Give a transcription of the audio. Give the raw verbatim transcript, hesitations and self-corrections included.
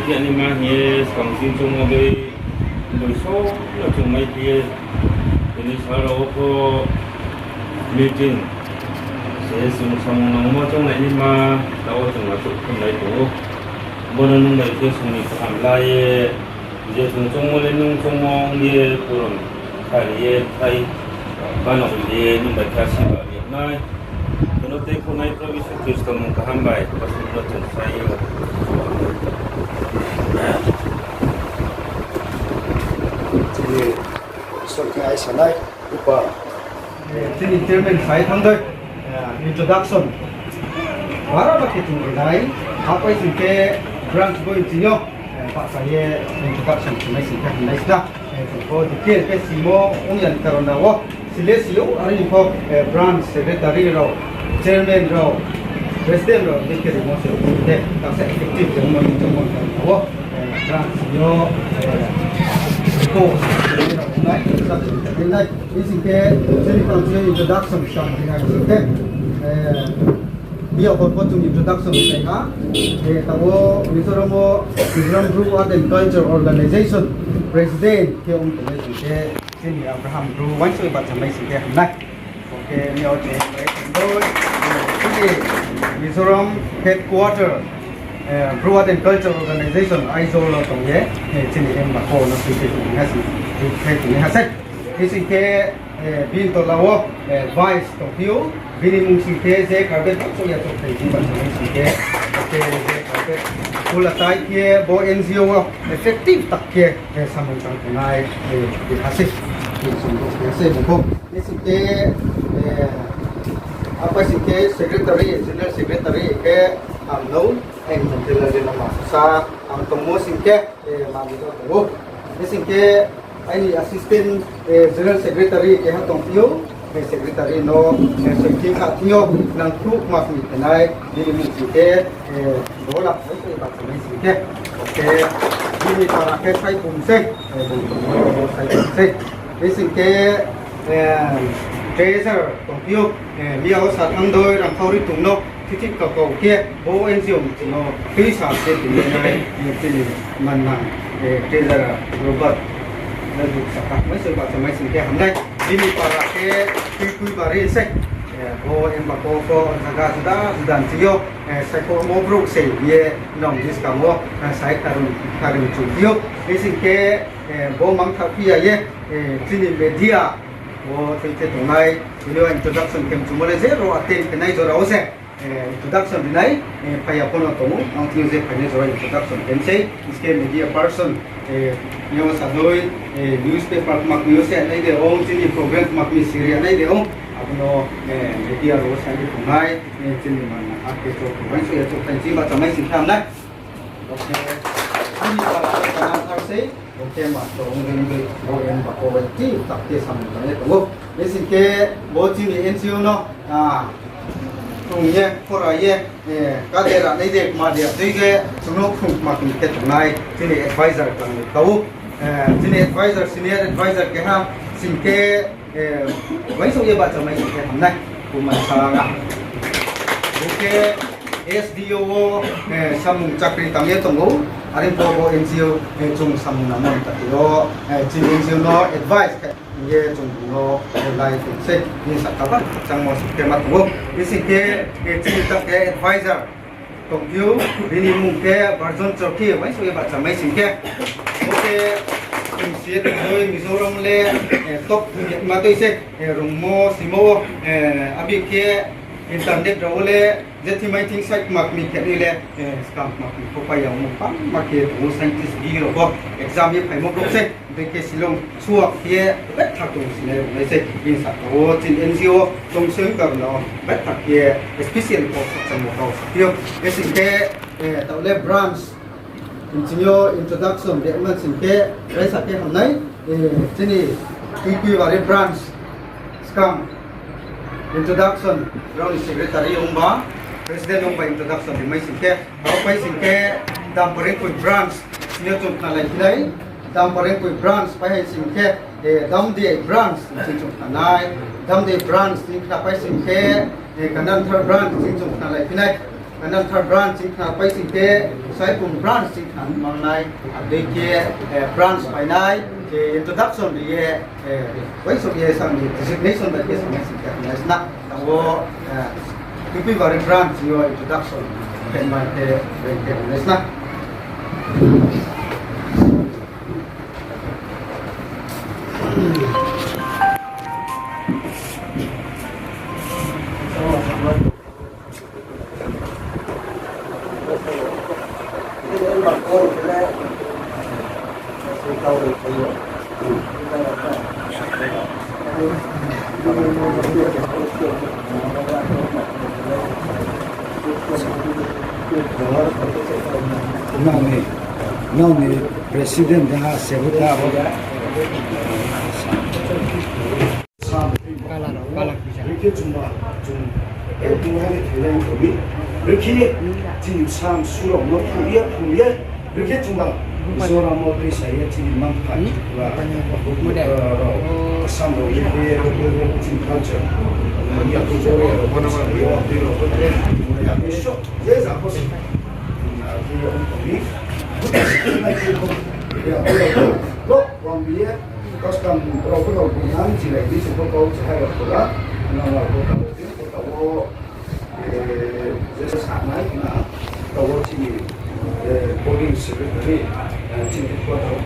Ani ma hing ye skang ching choungmo dei, boiso no chung mai khe ye, tini sal rao pho meeting se chung samung nangmo choungnai ni ma, tao chung achouh khumlai tong ou. Bono nung bai khe song ni kaham la ye, je chung choungmo le nung choungmo ong ye puron khari ye thai, bano ye nung bai khe asiba ri nai. Bono tei khonai Probu Jisu Khristo mung kaham bai, bosong no chung sai ou. Chini Isor khe aisanai, upa. Chini chairman sai thang dei, introduction. Bara ba khe chung rinai, apai sing khe branch boi chini yo, bahcha ye introduction khe nai sing khe hamnai sna. Chung pho detail khe simo ong ya ni karon rao wo, sile si ou, are ni pho, branch secretary rao, chairman rao, president rao, detail rimo se ong khe, taksa effective je ongmo ni choungmo ni karon rao wo, branch yo, ko, nai, sa, nai, nai, sing khe, chini council introduction sa, nai, sing khe, Biyag hor pho chung introduction khe ha. Tao Mizoram wo Mizoram Bru Art and Culture Organization President khe ong tongnai sing khe chini Abraham Bru uaingsouh ye bahchamai sing khe hamnai. Bo khe miya wo chung bai tongdoi, chini Mizoram Headquarter, Bru Art and Culture Organization Aizawl wo tong ye, chini M Bako no sing khe tong ha sing khe tong ha sei. Hing sing khe, bini tola wo, vice tongphi ou, bini mung sing khe je carpet bachouh ya chouhphai sing bahchamai sing khe, khe je carpet pula tai khe bo N G O wo effective tak khe, samung tang tongnai, bini ha sei, bini song bo khe sei bung pho. Hing sing khe, apai sing khe secretary, general secretary khe ang no, ang tong khe la je no ma sa, ang tongmo sing khe, ma ni no tong ou. Hing sing khe, aini assistant, general secretary keha tongphi ou, secretary no, soithi kha thing yo, nangkhruh kma kmi khenai, bini mung sing khe, Dola, bai se bahchamai sing khe, khe, bini para khe Saipum sei, bung tongmo sai sei. Hing sing khe, treasurer tongphi ou, miya wo sa thang doi rangkhau ri tong no, thithih kakau khe, bo N G O ni ching no, tuisa khe tini nai, chini mannang, treasurer Robert, nai bung saka mai se bahchamai sing khe hamnai, bini para khe, tuikui bari sei, bo M Bako pho zaga juda juda ni ching yo, saikhomo brouh sei ye nrao ni buskang wo, sai kharing, kharing chungphi ou. Hing sing khe, bo mangthaohphi ya ye, chini media, bo thoi khe tongnai, tini yo introduction khe mchumo le je ro attend khe nai jora wo se, introduction ri nai, phai ya pho no tong ou, ang thing yo je phainai jora introduction khe mi sei, hing khe media person, yo sa doi, newspaper kma kmi yo se nai de ong, chini program kma kmi siri ya nai de ong, abo no, media rao wo sa ye tongnai, chini mannang akhe chouh uaingsouh ya chouhphai ching bahchamai sing khe hamnai. Bo khe, ani para khe kana thar sei, bo khe ma to ong ri bai, bo M Bako bai ti tak khe samung tang ye tong ou. Hing sing khe, bo chini N G O no, chung ye, khora ye, kade ra nai de, kma de, tui khe, chung no phrung kma kmi khe tongnai, chini advisor tang ye kau. Chini advisor, senior advisor keha sing khe, uaingsouh ye bahchamai sing khe hamnai, bo ma sa na. Bo khe S D O wo, samung chakri tang ye tong ou, are pho bo N G O, chung samung nangmo ni ta khe yo, chini N G O no advice khe ye chung bung no, lai tong sei, bini sahka ba khakchangmo sing khe ma tong ou. Hing sing khe, chini ta khe advisor tongphi ou, bini mung khe Barjon Chorkhi, uaingsouh ye bahchamai sing khe. Bo khe, chung si ye tong doi Mizoram le, top ma tui sei, rungmo, simo, abi khe internet rao wo le, je thing mai thing sai kma kmi khe ni le, skang kma kmi pho pai ya ong bangma khe tong ou scientist degree rao pho exam ye phaimo brouh sei. Bekhe Shillong suak khe ye bethak tong sinai rao nai sei. Bini sahka wo chini N G O tong sing karon no bethak khe ye special kau khakchangmo kau saphi ou. Hing sing khe, tao le branch, chini yo introduction de man sing khe, raisa khe hamnai, chini Tuipuibari branch, skang introduction, rao ni secretary ongba, president ongba introduction rimai sing khe, aro pai sing khe, Damparengpui branch, chini yo chung khnalai phi nai, Damparengpui branch pai hai sing khe, Damdi branch, chini chung khnanai, Damdi branch, chini khnapai sing khe, Kandanthar branch, chini chung khnalai phi nai. Ananthar branch ching khna pai sing khe, Saipung branch ching khna mang nai, abo dei khe, eh, branch pai nai, khe introduction ri ye, eh, uaingsouh ye sang ni designation bai khe sang nai sing khe nai sna. Tang wo, eh, Tuipuibari branch ching yo introduction khe mai khe, khe nai sna. Nrao ni, nrao ni president ha se bo ta abo. Sam, Kalar, kalar kisa. Brekhe chungba, chung, eh, tungha ni thailang kami. Brekhe, chini sam surao no phuya, phuya. Brekhe chungba, Isor amo tei saya chini mangkha. Hmm? Ba, Mudai. Eh, rao, Assam rao, brekhe, brekhe, chini culture. Ya, tu jore, ya, tu jore, ya, tu jore, ya, tu jore, ya, tu jore. Lo, wang biye, custom rao pho rao bung nang, chilai di, se pho kau, se hai rao pho la, nang rao pho kau, se pho kau, eh, je sa nai, na, kau chini, eh, boarding secretary, eh, chini pho kau,